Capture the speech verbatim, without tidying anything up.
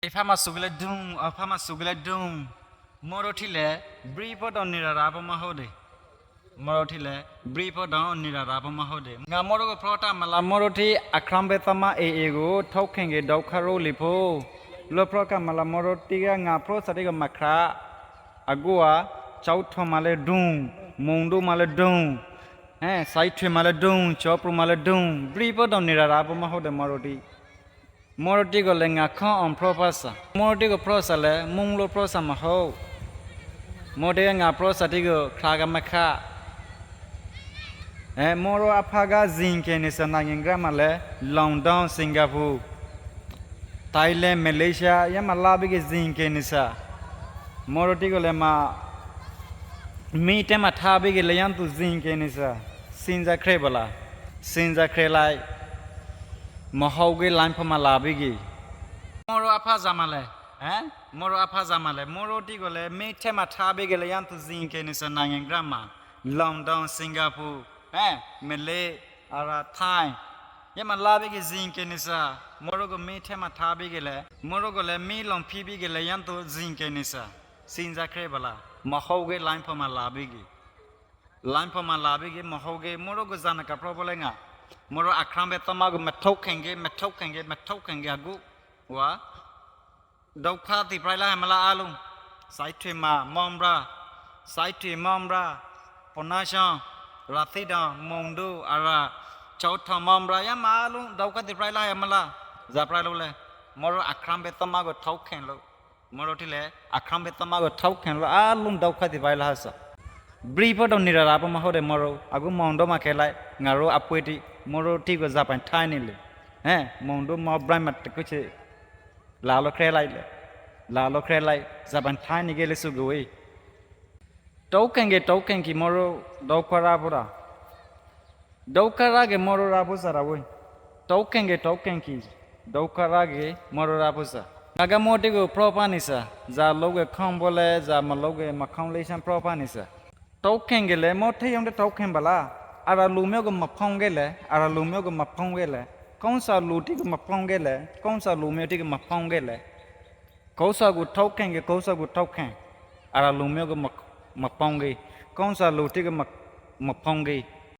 Efama sugile dung, afama sugile dung. Moro thile, bri podon nira rabo ma hode. Moro thile, bri podon nira rabo ma hode. Nga moro go prota mala moro thi akrambe tama e ego, thokenge daukaro lipo. Lo proka mala moro thiga nga prosa thigo makra. Agua, chautho male dung, mungdu male dung. He, saithe male dung, chopru male dung. Bri podon nira rabo ma hode moro thi. Moro thi gole nga kho on propasa. Moro thi go prosa le, munglo prosa ma ho. Moro thi nga prosa thi go kraga makha. E, moro aphaga zingke nisa nangin grama le, London, Singapore, Thailand, Malaysia, yama labige zingke nisa. Moro thi gole ma mi tema thabige le yantu zingke nisa. Sinza kre bala. Sinza kre lai. Mohauge lain pama labigi. Moro apha zamale, eh? Moro apha zamale. Moro thi gole, mi tema thabigele yantu zingke nisa nangin grama. London, Singapore, eh? Malay, ara Thai. Yama labigi zingke nisa. Moro go mi tema thabigele. Moro gole mi long phibigele yantu zingke nisa. Sinza kre bala. Mohauge lain pama labigi. Lain pama labigi mohauge moro go zana kapro bole nga. Moro akrambe tama go methaukenge, methaukenge, methaukenge agu. Wa. Daukha tiprai la hemala alu. Saithe ma, mombra. Saithe mombra. Ponasho. Rathida, mungdu, ara. Chautho mombra. Yama alu. Daukha tiprai la hemala. Zaprai lo le. Moro akrambe tama go thauken lo. Moro thile, akrambe tama go thauken lo, alum daukha di baila hasa. Bri podon nira rabo ma hode moro, agu mondo ma kelai, ngaro apueti, moro thi go zapan thai nile. He, mondo ma brai mat kuche, lalo krelai le. Lalo krelai, zapan thai ni gele sugui. Thauken ge thauken ki moro daukha rabo ra. Daukha rage moro rabusa raboi. Thauken ge thauken ki. Daukha rage moro rabusa. Naga moti go propa nisa. Za loge khom bole, za ma loge ma khom leisan propa nisa. Thauken gele mo theyong de thauken bala. Ara lumio go ma phong gele, ara lumio go ma phong gele. Konsa luti go ma phong gele, konsa lumio ti go ma phong gele. Kousa gu thauken ge, kousa gu thauken. Ara lumio ge ma, ma phong ge. Konsa luti ge ma, ma phong ge.